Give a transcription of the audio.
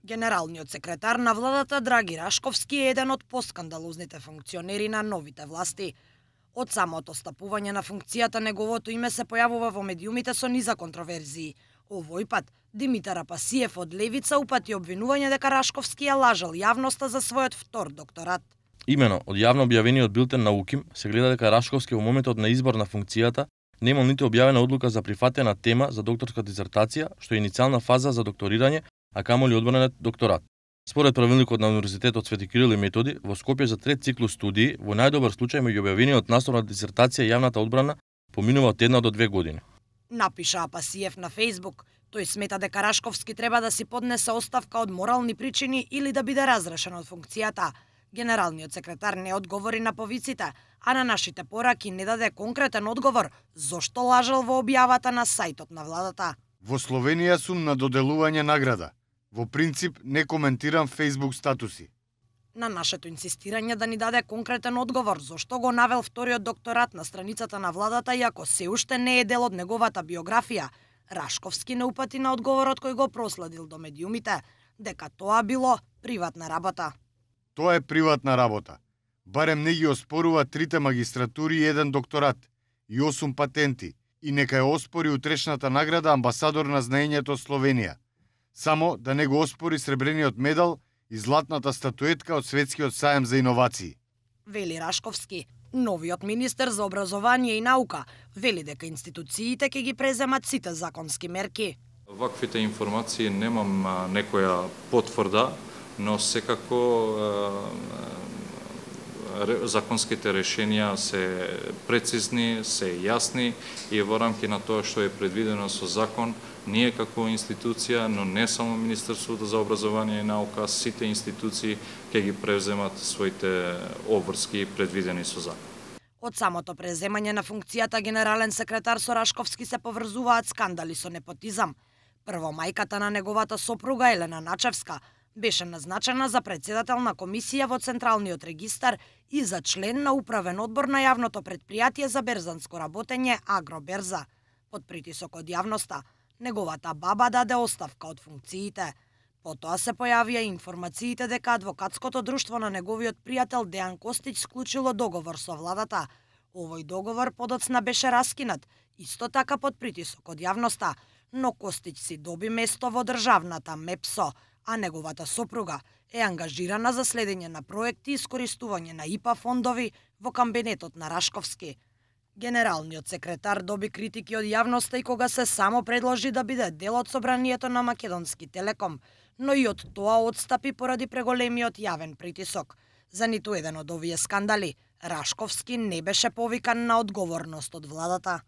Генералниот секретар на владата Драги Рашковски е еден од поскандалозните функционери на новите власти. Од самото стапување на функцијата неговото име се појавува во медиумите со низа контроверзии. Овој пат Димитар Апасиев од Левица упати обвинување дека Рашковски ја лажал јавноста за својот втор докторат. Имено, од јавно објавениот билтен на УКИМ се гледа дека Рашковски во моментот на избор на функцијата не имал ниту објавена одлука за прифатена тема за докторска дисертација, што е иницијална фаза за докторирање, а камоли одбранет докторат. Според правилникот на Универзитетот Свети Кирил и Методи, во Скопје за трет циклус студии, во најдобар случај меѓу објавениот наслов на дисертација и јавната одбрана поминува од 1 до 2 години. Напиша Апасиев на Фејсбук. Тој смета дека Рашковски треба да си поднесе оставка од морални причини или да биде разрешен од функцијата. Генералниот секретар не одговори на повиците, а на нашите пораки не даде конкретен одговор зошто лажал во објавата на сајтот на владата. Во Словенија сум на доделување награда. Во принцип не коментирам Facebook статуси. На нашето инсистирање да ни даде конкретен одговор зошто го навел вториот докторат на страницата на владата иако се уште не е дел од неговата биографија, Рашковски не упати на одговорот кој го проследил до медиумите, дека тоа било приватна работа. Тоа е приватна работа. Барем не ги оспорува 3 магистратури и 1 докторат и 8 патенти и нека ја оспори утрешната награда амбасадор на знаењето Словенија. Само да не го оспори сребрениот медал и златната статуетка од Светскиот сајам за иновации. Вели Рашковски. Новиот министер за образование и наука вели дека институциите ќе ги преземат сите законски мерки. Ваквите информации немам некоја потврда, но секако законските решенија се прецизни, се јасни и во рамки на тоа што е предвидено со закон, ние како институција, но не само Министерството за образование и наука, сите институции ќе ги преземат своите обврски предвидени со закон. Од самото преземање на функцијата генерален секретар со Рашковски се поврзуваат скандали со непотизам. Прво, мајката на неговата сопруга Елена Начевска беше назначена за председател на комисија во Централниот регистар и за член на управен одбор на јавното предпријатие за берзанско работење Агроберза. Под притисок од јавноста, неговата баба даде оставка од функциите. Потоа се појавија информациите дека адвокатското друштво на неговиот пријател Дејан Костиќ склучило договор со владата. Овој договор подоцна беше раскинат, исто така под притисок од јавноста, но Костиќ си доби место во државната МЕПСО, а неговата сопруга е ангажирана за следење на проекти и искористување на ИПА фондови во кабинетот на Рашковски. Генералниот секретар доби критики од јавноста и кога се само предложи да биде дел од собранието на Македонски Телеком, но и од тоа одстапи поради преголемиот јавен притисок. За ниту еден од овие скандали Рашковски не беше повикан на одговорност од владата.